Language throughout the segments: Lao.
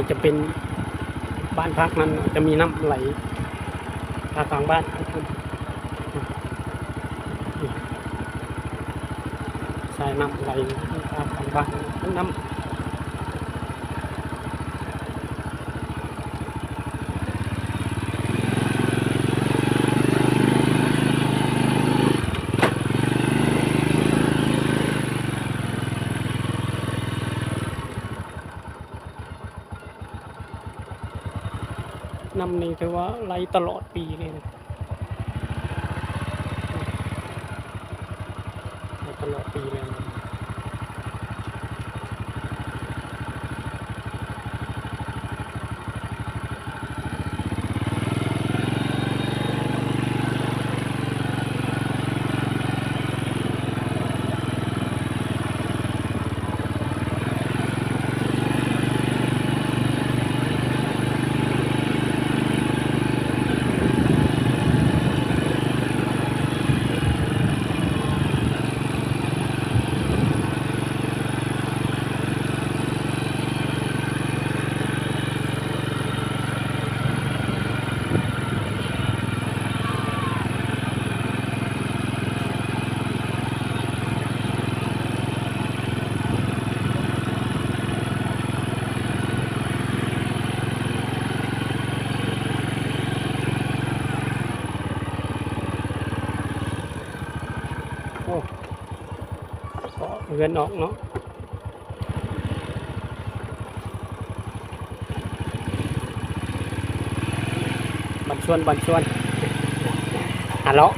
ຈະເປັນບ້ານພັກນັ້ນ ຈະມີນ້ຳໄຫຼ ທາງບ້ານ ສາຍນ້ຳໄຫຼ ທາງບ້ານ ນ້ຳ ນ້ຳນີ້ຖືວ່າໄຫຼຕະຫຼອດປີເລີຍ ໄຫຼຕະຫຼອດປີເລີຍ. ໂອ້ ເກາະເຮືອນອອກເນາະ. ບັນຊວນ ບັນຊວນ ອາເລາະ.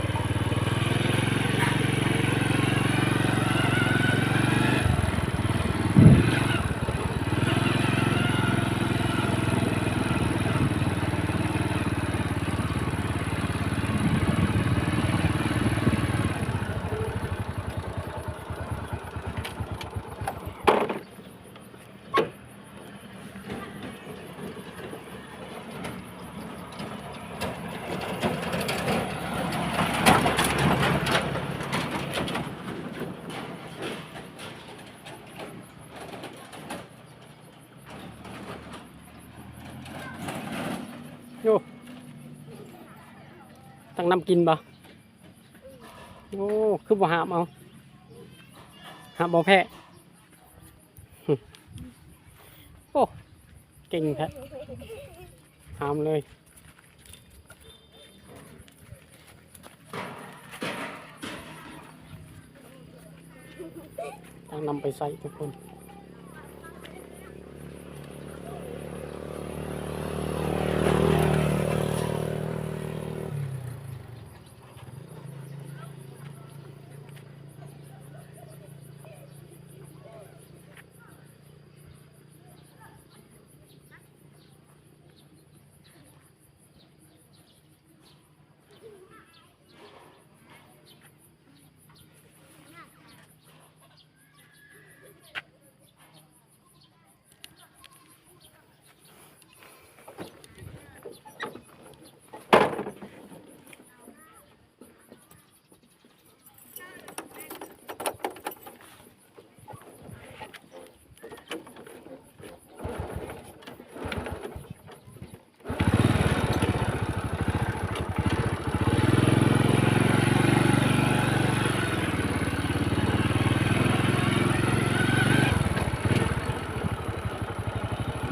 ໂອ້ ຕັ້ງນ້ຳກິນບໍ່? ໂອ້ ຄືບໍ່ຫາບເອົາ ຫາບບໍ່ແພ້. ໂອ້ ເກັ່ງແທ້ ຫາມເລີຍ. ຕັ້ງນ້ຳໄປໃສ່ທຸກຄົນ.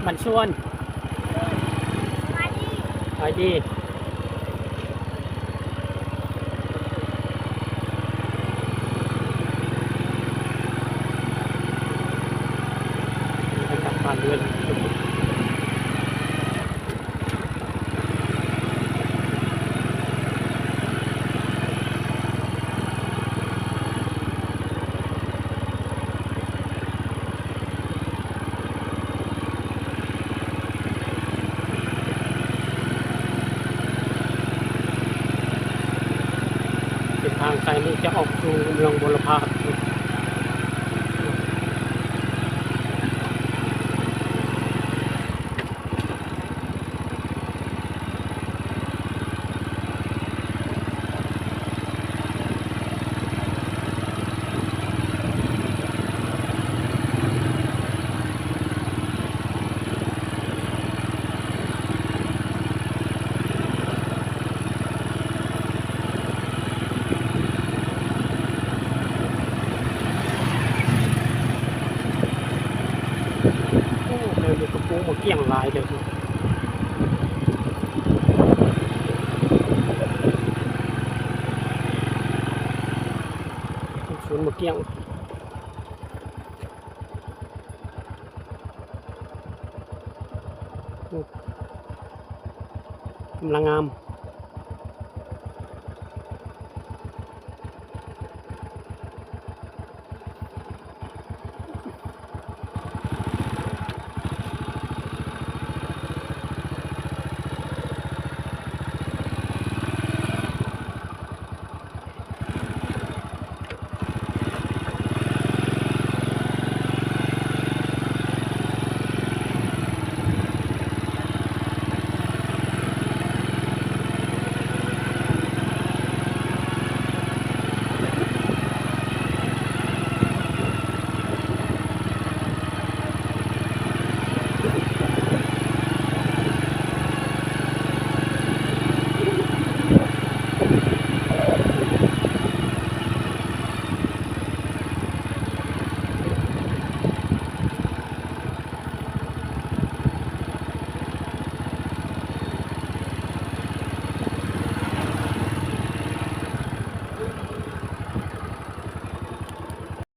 ບັນຊວນ ສະບາຍດີ ສະບາຍດີ. ໄປກັບບ້ານເຮືອນ. ສະ ໂອ້ ໝາກກ້ຽງຫຼາຍເດີ ສວນໝາກກ້ຽງ ໂອ້ ກຳລັງງາມ.